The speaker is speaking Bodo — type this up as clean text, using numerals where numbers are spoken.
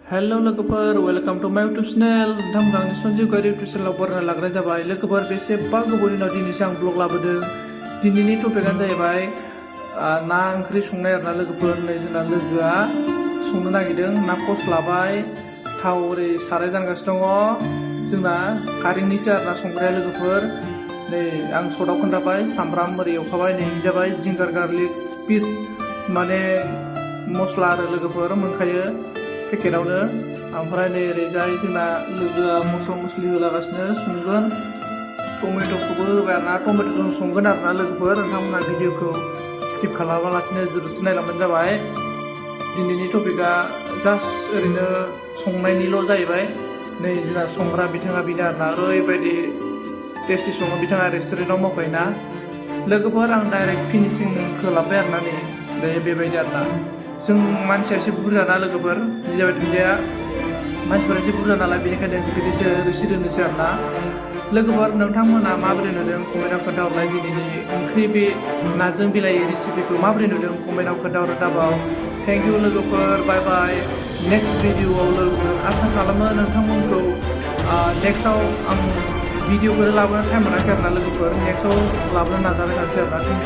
हेलो लोगोफोर वेलकाम टू माय यूट्यूब चैनल नोंथांमोन आंनि सन्जय गयारि यूट्यूब चेनेलाव बरायना लाग्रा जाबाय लोगोफोर बेसेबा गोबावनि उनाव दिनैसो आं ब्लग लाबोदों दिनैनि टपिकआनो जाहैबाय ना ओंख्रि संनाय आरोना लोगोफोर नै जोंना लोगोआ संनो नागिरदों ना पस्ट लाबाय थाव ओरै साराय जानगासिनो दङ जोंना कारेन्टनिसो आरोना संग्राया लोगोफोर नै आं सर्टआव खोन्थाबाय सामब्राम ओरै एवखाबाय नै जाबाय जिंजार गार्लिक पिस माने मस्ला आरो लोगोफोर मोनखायो पेकेटावनो ओमफ्राय नै ओरैजाय जोंना लोगोआ मस्ला मस्लि होलागासिनो संगोन टमेट'खौबो होबाय आरोना टमेट'जों संगोन आरोना लोगोफोर नोंथांमोना भिडिअखौ स्किप खालामालासिनो जोबजासिम नायलांबानो जाबाय दिनैनि टपिकआ जास्ट ओरैनो संनायनिल' जाहैबाय नै जोंना संग्रा बिथाङा बेनो आरोना ओरैबायदि टेस्टि सङो बिथाङा रेस्टुरेन्टआव मावखायोना लोगोफोर आं डाइरेक्ट फिनिशिंखौ लाबाय आरोना नै दायो बेबायदि आरोना जों मानसिया एसे बुरजा ना लोगोफोर जाबाय दुन्दिया मानसिफोरा एसे बुरजा नालाय बेनिखायनो ओंख्रिसो रोसि दोननोसै आरोना लोगोफोर नोंथांमोना माबोरै नुदों कमेन्टआव खोन्थाहरलाय दिनैनि ओंख्रि बे नाजों बिलाइ रेसिपिखौ माबोरै नुदों कमेन्टआव खोन्थाहरनो दाबाव थेंक इउ लोगोफोर बाय बाय नेक्स्ट भिडिअआव लोगोफोर आसा खालामो नोंथांमोनखौ नेक्स्टआव आं भिडिअफोर लाबोनो टाइम मोनाखै आरोना लोगोफोर नेक्स्टआव लाबोनो नाजाबाय थानोसै आरोना